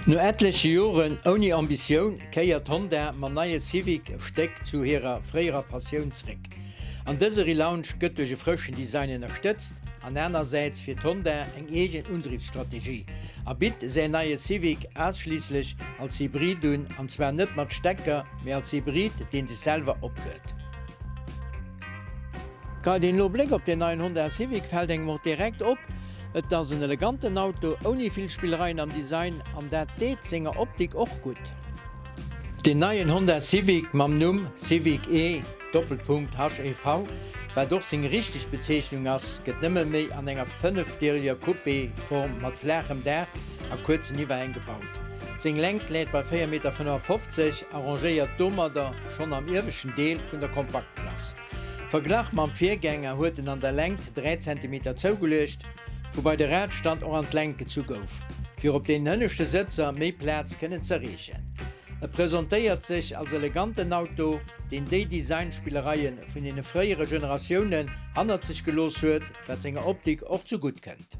No etleche Joren ouni Ambitioun kéiert Honda mam neie Civic e Stéck zu hirer fréierer Passioun zréck. An dëse Relaunch gëtt duerch e frëschen Design ënnerstëtzt an anersäits fiert Honda eng eegen Undriwsstrategie a bitt säin neie Civic ausschliisslech als Hybrid un, an zwar net mat Stecker, mee als Hybrid, dee sech selwer opluet. Geheit een elo e Bléck op deen neien Honda Civic, fält engem och direkt op, et ass en eleganten Auto, ouni vill Spillereien am Design, an dat deet senger Optik och gutt. Deen neien Honda Civic mam Numm Civic E Doppelpunkt HEV, wat och seng richteg Bezeechnung ass, gëtt nëmme méi an enger fënnefdiereger Coupé-Form mat flaachem Daach a kuerzen Iwwerhäng gebaut. Seng Längt läit bei 4,55 Meter a rangéiert domadder schonn am ieweschten Deel vun der Kompaktklass. Verglach mam Virgänger huet en an der Längt 3 Zentimeter zougeluecht, woubai de Radstand och an d'Längt gezu gouf, fir op deenen hënneschte Sëtzer méi Plaz kënnen z'erreechen. E presentéiert sech als eleganten Auto, deen déi Designspillereie vun deene fréiere Generatiounen hannert sech gelooss huet, wat senger Optik och zu gutt kënnt.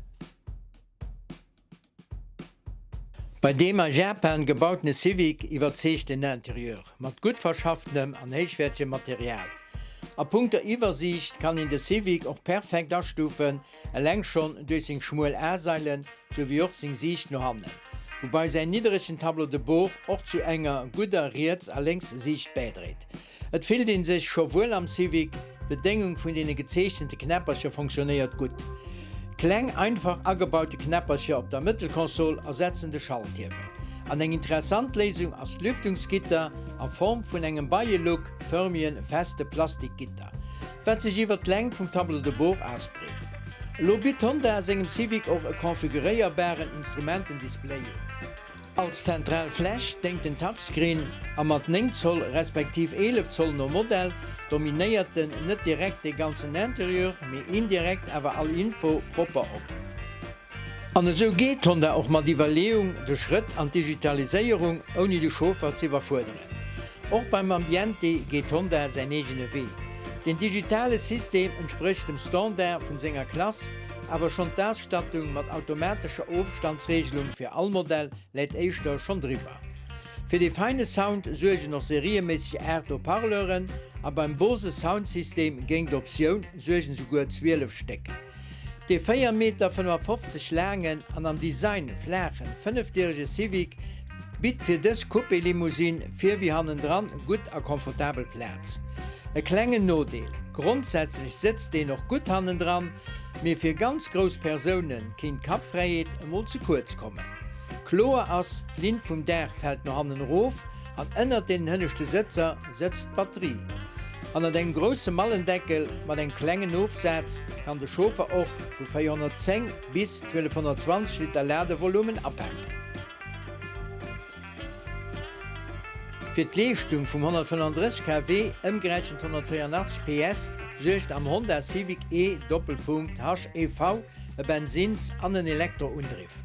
Bei deem a Japan gebautene Civic iwwerzeegt den Interieur mat gutt verschafftenem an héichwäertegem Material. A punkto Iwwersiicht kann een de Civic och perfekt astufen, eleng schonn duerch seng schmuel A-Sailen souwéi och seng Siicht no hannen, woubai säin nidderegen Tableau de bord och zu enger gudder Riets a Lénks-Siicht bäidréit. Et fillt een sech scho wuel am Civic, d'Bedéngung vun deene gezeechnete Knäppercher fonctionnéiert gutt. Kleng einfach agebaute Knäppercher op der Mëttelkonsol ersetzen de Schalthiewel. An eng interessant Léisung ass d'Lüftungsgitter a Form vun engem Beielook förmegen feste Plastikgitter, wat sech iwwert d'Längt vum Tableau de bord ausbreet. Elo bitt Honda sengem Civic och e konfiguréierbaren Instrumentendisplay un. Als zentral Fläch déngt den Touchscreen a mat 9 Zoll respektiv 11 Zoll no Modell dominéiert en net direkt de ganzen Interieur, mee indirekt awer all Info propper op. An esou geet Honda och mat Iwwerleeung de Schrëtt an d'Digitaliséierung, ouni de Chauffer z'iwwerfuerderen. Och beim Ambiente geet Honda säin eegene Wee. Den digitale System entsprécht dem Standard vun senger Klass, Awer schonn d'Ausstattung mat automatescher Ofstandsregelung fir all Modell läit éischter schonn driwwer. Fir dee feine Sound suergen och serieméisseg 8 Haut-parleuren a beim Bose Soundsystem géint Optioun suergen souguer 12 Stéck. Dee 4 Meter 55 laangen an am Design flaachen fënnefdierege Civic bitt fir dës Coupé-Limousine vir wéi hannendran gutt a komfortabel Plaz. E klengen Nodeel, grondsätzlech sëtzt een och gutt hannendran, Mee fir ganz grouss Persoune kéint d'Kappfräiheet emol ze kuerz kommen. Kloer ass, d'Linn vum Daach fält no hannen erof an ënnert deenen hënneschte Sëtzer sëtzt d'Batterie. Hannert engem grousse Mallendeckel mat engem klengen Ofsaz kann de Chauffer och vu 410 bis 1220 Liter Ladevolumen apaken. Fir d'Leeschtung vum 135 kW, ëmgerechent 184 PS, suergt am Honda Civic E Doppelpunkt HEV e Bensins an en Elektroundriff.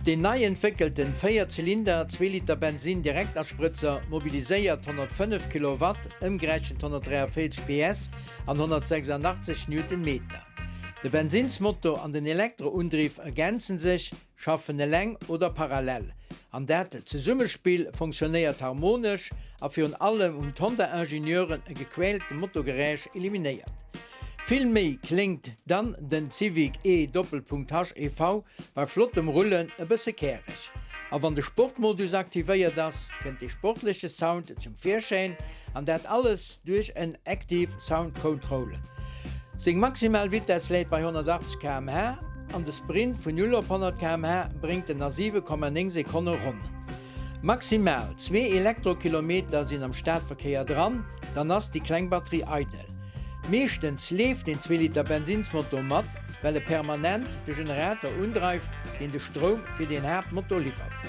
Deen nei entwéckelten Véierzylinder, Zweeliter Bensin-Direktasprëtzer mobiliséiert 105 Kilowatt, ëmgerechent 143 PS, an 186 Newtonmeter. De Bensinsmotor an den Elektroundriff ergänze sech, schaffen eleng oder parallel, an dat Zesummespill fonctionnéiert harmonesch a virun allem hunn d'Honda-Ingenieuren e gequäälte Motogeräisch eliminéiert. Vill méi kléngt dann den Civic E-HEV bei flottem Rullen e bësse käreg. A wann de Sportmodus aktivéiert ass, kënnt dee sportleche Sound zum Virschäin, an dat alles duerch en Active Sound Control. Seng maximal Vitess läit bei 180 km/h an de Sprint vun 0 op 100 km/h bréngt en a 7,9 Sekonne ronn. Maximal zwee Elektrokilometer sinn am Stadverkéier dran, dann ass déi kleng Batterie eidel. Meeschtens leeft den Zweeliter Bensinnsmotor mat, well e permanent de Generator undreift, deen de Stroum fir den Haaptmotor liwwert.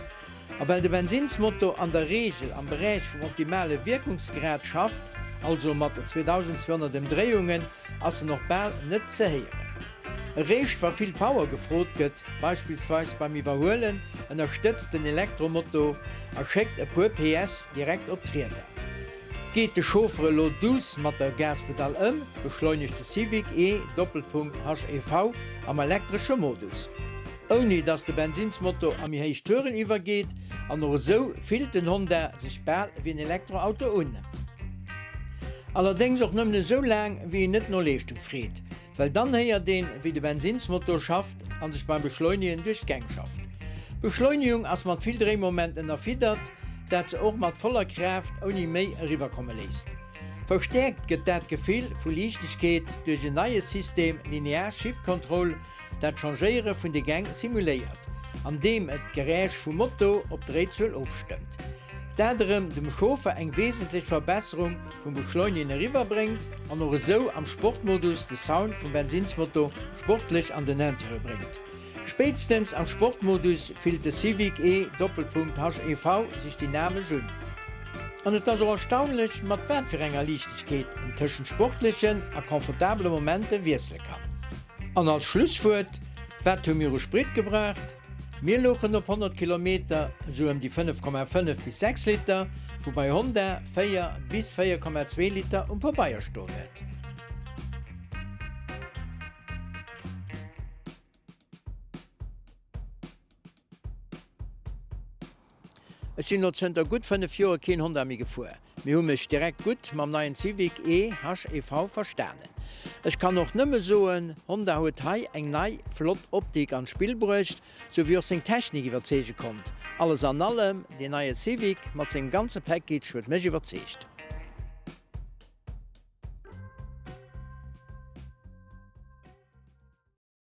A well de Bensinnsmotor an der Reegel am Beräich vum optimale Wierkungsgrad schafft, also mat 2200 Emdréiungen, ass en och bal net ze héieren. Eréischt wa vill Power gefrot gëtt, beispillsweis beim Iwwerhuelen, ënnerstëtzt den Elektromotor a schéckt e puer PS direkt op d'Rieder. Geet de Chauffer elo duuss mat der Gaspedall ëm, beschleunegt de Civic E Doppelpunkt HEV am elektresche Modus. ouni dass de Bensinnsmotor a méi héich Touren iwwergeet, an och esou fillt den Honda sech bal wéi en Elektroauto un. Allerdéngs och nëmmen esou laang, wéi een net no Leeschtung freet, well dann héiert een, wéi de Bensinnsmotor schafft an sech beim Beschleunegen duerch d'Gäng schafft. D'Beschleunegung ass mat vill Dréimomenten ënnerfiddert, dat se och mat voller Kraaft ouni Méi eriwwerkomme léisst. Verstäerkt gëtt dat Gefill vu Liichtegkeet duerch en neie System Linear Shift Control, dat d'Changéiere vun de Gäng simuléiert, andeem et d'Geräisch vum Moto op d'Dréizuel ofstëmmt. Dat erëm dem Chauffer eng wesentlech Verbesserung vum Beschleunegen eriwwer bréngt an och esou am Sportmodus de Sound vum Bensinnsmotor sportlech an den Interieur bréngt. Spéitstens am Sportmodus fillt de Civic E Doppelpunkt HEV sech dynamesch un. An et ass och erstaunlech, mat wat fir enger Liichtegkeet en tëschent sportlechen a confortabele Momente wiessele kann. An als Schlusswuert, Wat hu mir u Sprit gebraucht? Mir louchen op 100 Kilometer esou ëm déi 5,5 bis 6 Liter, woubäi Honda 4 bis 4,2 Liter um Pabeier stoen huet. Ech sinn elo zënter gutt 5 Joer keen Honda méi gefuer, mee hu mech direkt gutt mam neien Civic e-HEV verstanen. Ech kann och nëmme soen, Honda huet hei eng nei flott Optik an d'Spill bruecht, sou wéi och seng Technik iwwerzeege konnt. Alles an allem, deen neie Civic mat sengem ganze Package huet mech iwwerzeegt.